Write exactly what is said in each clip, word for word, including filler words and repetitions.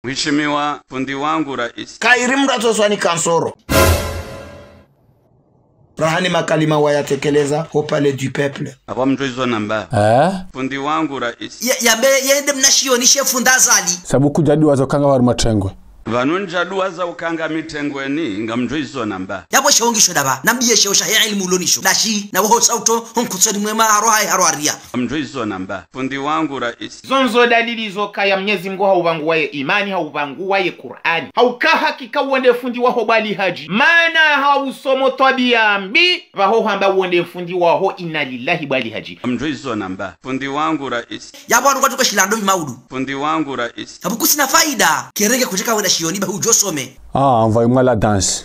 Mheshimiwa fundi wangu rais. Kayiri mndru atsoswani kansoro. Rahana makalima wayatekeleza ho Palais du Peuple. Apvo mdjo izo namba. Eh? Fundi wangu rais. Ya, yambe, yende mna shioni she fundi Azali. Sabu kudjaduwaza ukanga wari matrengwe. Pvanu ndjaduwaza ukanga mitrengweni, ngamdjo izo namba. Yapvo sheo ngisho ndapvi, nambiye sheo shahe ilimu ulo nisho. Lashi, na woho sauto, ho nkutsoni mwema haro hayi haro aria. Ngamdjo izo namba. Fundi wangu rais. Zonzo dalili zo kaya Mnyezi Mngu haupvanguwa ye imani, haupvanguwa ye Kur'ani. Hauka hakika uwo nde fundi waho bwa Ali Hadji. Mana hausomo twabiya mbi, pvaho hamba uwo nde fundi waho, inna lillahi bwa Ali Hadji. Ngamdjo izo namba. Fundi wangu rais. Yapvo wanu kwatsuka shilando pvi maudu. Fundi wangu rais. Apvo kusina faida. Kerenge kudjeka wena shioni ba hudjo some. Ah, envoyez-moi la danse.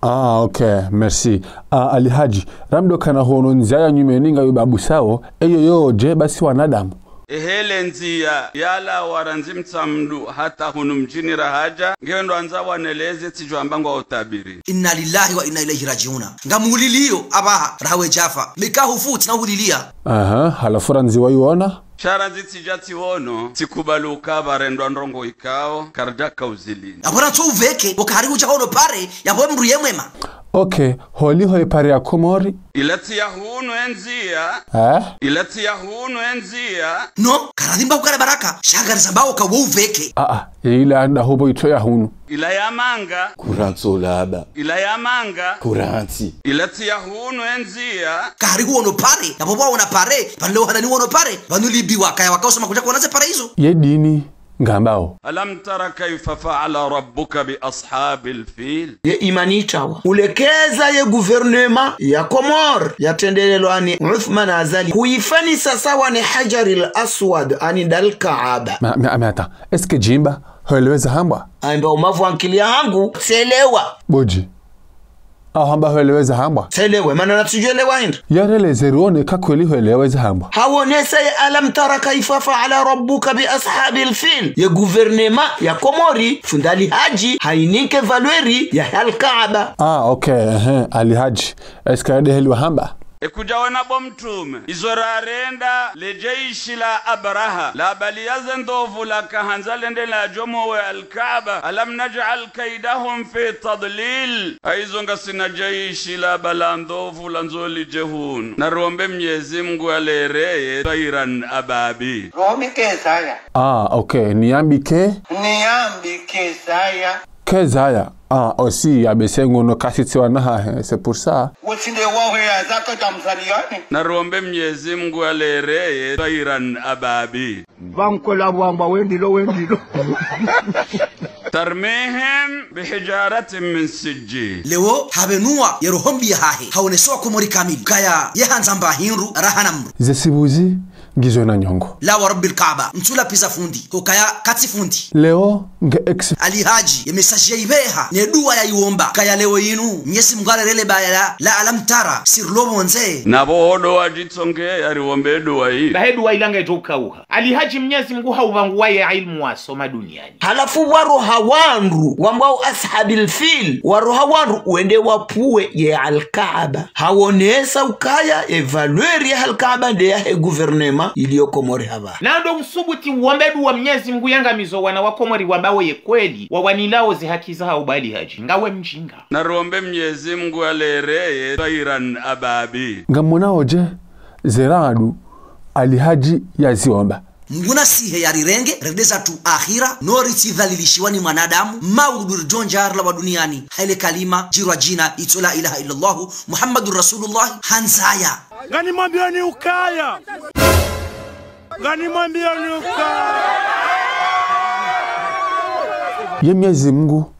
Ah, ok, merci. Ah, Ali Hadji, ramdo kana hono ndzia ya nyumeni ngayo babu sao, eyo yo dje basi wanadamu. Ehe le ndzia, yalawa randzi Mtsamdu hata hunu mdjini rahadja, ngendo andza waneleze tsidjwamba ngwa utabiri. Inna lillahi wa inna ilayhi radjiuna. Ngamuliliyo, apvaha, raha we djafa. Mika hufu, tsina huliliya. Aha, halafu randzi wayiona? Sha randzi tsidja tsiwono, tsikubali uka pvarendwa ndrongo ikao, karidjaka uzilini. Apvo ratso upveke, uka hari hudja hono pare, yapvo mdru ye mwema. Ok, holiho ye pare ya Komori? Ila tsi ya hunu e ndzia. Eh? Ila tsi ya hunu e ndzia. No, karadhimba ukara baraka, sha ngarizambao uka wo upveke. Ah, ah, ye ila anda hopvo itso ya hunu. Ila ya manga. Kurantso laba. Ila ya manga. Kurantsi. Ila tsi ya hunu e ndzia. Kahari huono pare, yapvo pvwaona pare, pvanu leo hana ni wono pare, pvanu libiwa, kaya wakaosoma kudja kuona ze pare izo. Ye dini, ngambao. ألم تر كيف فعل ربك بأصحاب الفيل؟ Ye imani itawa. Ulekeza ye gouvernement ya Komori yatrendelelwa ni Uthman Azali. Kuifanyisa sawa ni Hajaril Aswad ani ndal Kaaba. Ma, ma, ma, attends. Est-ce que djimba, hweleweza hambwa? Amba umavu ankili ya hangu, tselewa. Bodji. Aho hamba hweleweza hambwa? Tselewe, mana natsudjelewa hindri. Yareleze rione ka kweli hweleweza hambwa. Hawonesa ye ألم تر كيف فعل ربك بأصحاب الفيل. Ye gouvernement ya Komori, fundi Ali Hadji, hainike valeur ya hal Kaaba. Ah, ok, ehe, Ali Hadji. Est-ce que yadeheliwa hamba? Ekudja wona bo mtrume, izo rarenda le jeshi la Abraha, labaliya ze ndovu laka handza lende ladjomowe al Kaaba, ألم نجعل كيدهم في تضليل. Haizo ngasina jeshi labala ndovu landzo lidje hunu. Narombe Mnyezi Mngu yalereye طيرا أبابيل. Rombe ke zaya. Ah, ok. Niyambe ke? Niyambe ke zaya. Ke zaya. Ah, aussi, ya bese ngono kasi tsi wana hahe, c'est pour ça. Wotsi nde wawe ya zaka tamzaliyani. Narombe Mnyezi Mngu yalereye طيرا أبابيل. Pvankola wamba wendilo, wendilo. ترميهم بحجارة من سجيل. Leo, hapvenua ye roho mbi yahahe, haonesa wa Komori kamili, kaya ye handza mba hindru, rahana mdru. Ze sibuzi, ngizo na nyongo. La wa Rabbil Kaaba, ntsula piza fundi, hukaya katsi fundi. Leo, nge ex- Ali Hadji, ye message ya ipveha, ne dua ya iwomba, kaya leo inu, Mnyezi Mngu yalerele baya la, la ألم تر, sirilo pvondze. Na pvo odo wadjitsonge, yariwombe dua yi. Bahe dua ila ngedjo ukauha. Ali Hadji Mnyezi Mngu haupvanguwa ye ilmu wasoma duniani. Halafu waroha wandru, wambwao Ashabil Fil, waroha wandru wende wapvuwe ye Al-Kaaba. Hawonesa ukaya ye valeur ya Al-Kaaba nde yahe gouvernement iliyo Komori hapvaha. Na ndo usubuti uwombe dua Mnyezi Mngu yangamizo wana wa Komori wambao ye kweli, wawanilao ze haki zahao bo Ali Hadji. Ngawe mdjinga. Narombe Mnyezi Mngu yalereye طيرا أبابيل. Ngamonao dje, ze radu, Ali Hadji yaziomba. Mngu nasihe yarirenge, rende zatru akhira, no ritsidhalilishiwa ni mwanadamu, maudu ridjo ndja rilawa duniani, ha ile kalima, djirwa djina, itso لا إله إلا الله محمد رسول الله, handzaya. Nganimwambiyoni ukaya. Nganimwambiyoni ukaya. Ye Mnyezi Mngu,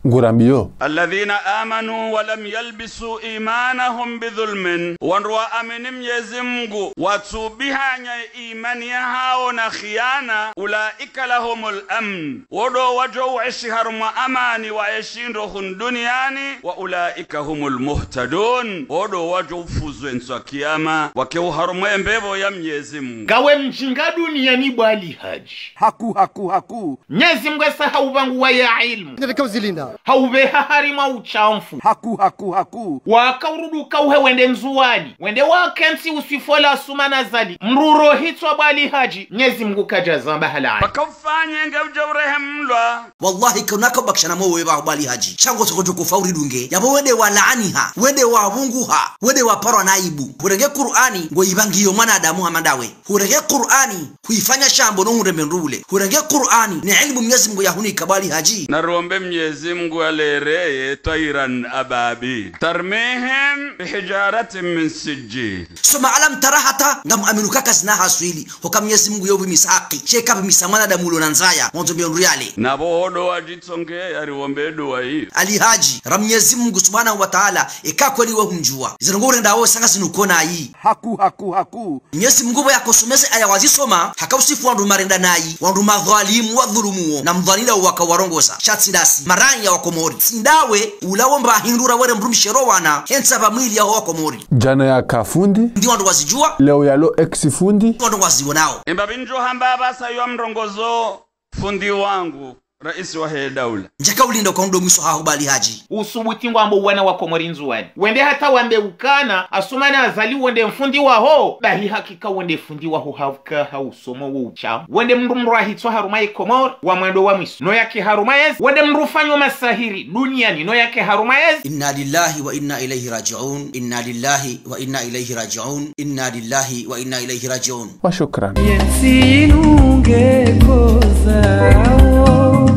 Ngurambiyo. الذين آمنوا ولم يلبسوا إيمانهم بظلم. Wandru waamini Mnyezi Mngu, watsubihanya imani yahawo na khiyana, أولئك لهم الأمن. Wo ndo wadjo ueshi harumwa amani waeshi ndo hunu duniani, وأولئك هم المهتدون. Wo ndo wadjo ufuzwa ntsu ya kiyama, wake uharumwa ye mbepvo ya Mnyezi Mngu. Ngawe mdjinga duniani bo Ali Hadji. Haku, haku, haku. Mnyezi Mngu esa hauvangu wa ya ilmu. Ndepveka uzilinda. Hauveha harimwa ushamfu. Haku, haku, haku. Waka urudi uka uhe wende Ndzuwani. Wende wakentsi uswifu ola Assoumani Azali. Mdru rohitswa bo Ali Hadji. Mnyezi Mngu kadja zamba halaani. Paka ufanye nge udje urehemlwa. Wallahi, kuna ka ubakisha na moyo wepvo bo Ali Hadji. Sha ngo tsoko djo kufa uridunge. Yapvo wende walaaniha. Wende wavunguha. Wende waparwa na aibu. Hurenge Kur'ani, ngo ivangiyo mwanadamu hama ndawe. Hurenge Kur'ani, huifanya shambo no hundre mendru ule. Hurenge Kur'ani, ne ilmu Mnyezi Mngu yahunika bo Ali Hadji. Narombe Mnyezi Mngu yalereye طيرا أبابيل ترميهم بحجارة من سجيل. Soma Alam Tara hata, ngam aminu ka kazina haswili. Hoka Mnyezi Mngu yo pvimisa haki. Sha eka pvimisa mwanadamu ulo na ndzaya, mwandzo mendru yale. Na pvo wo ndo wadjitsonge, yariombe dua iyo. Ali Hadji, ra Mnyezi Mngu Subhanahu wa Ta'ala, eka kweli we humdjuwa. Zinu ngo urenda wo sanga zinu kona yi. Haku, haku, haku. Mnyezi Mngu pvo yakosomeze aya wazisoma, haka usifu wandru marenda nayi, wandru madhwalimu wadhulumuwo, na mdhwalila waka warongoza, sha tsi ndasi, maranya wa Komori. Tsi ndawe, ula wo mba hindru ra were mdrumshe ro wana, hentsa pva mwili yaho wa Komori. Djana yaka fundi. Ndi wandru wazidjuwa. Leo yalo ex fundi. Wandru waziwonao. Imba pvi ndjo hamba pvasa yo mrongozo, fundi wangu. Raisi wahe daula. Ndjaka ulinda uka ndo mwiso haho bo Ali Hadji. Usubuti ngwambo wana wa Komori Ndzuwani. Wende hata wambe ukana, Assoumani Azali wende mfundi waho. Bahi hakika wende fundi waho hauka ha usomo wo ushamu. Wende mdru mdru ahitswa harumwa ye Komori, wa mwando wa mwiso. No yake harumwa yezi. Wende mdru fanyo masahiri duniani, no yake harumwa yezi. إنا لله وإنا إليه راجعون. إنا لله وإنا إليه راجعون. إنا لله وإنا إليه راجعون. Wa shukran. Yentsi inu nge kozawo,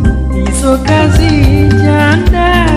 izo kazidjanda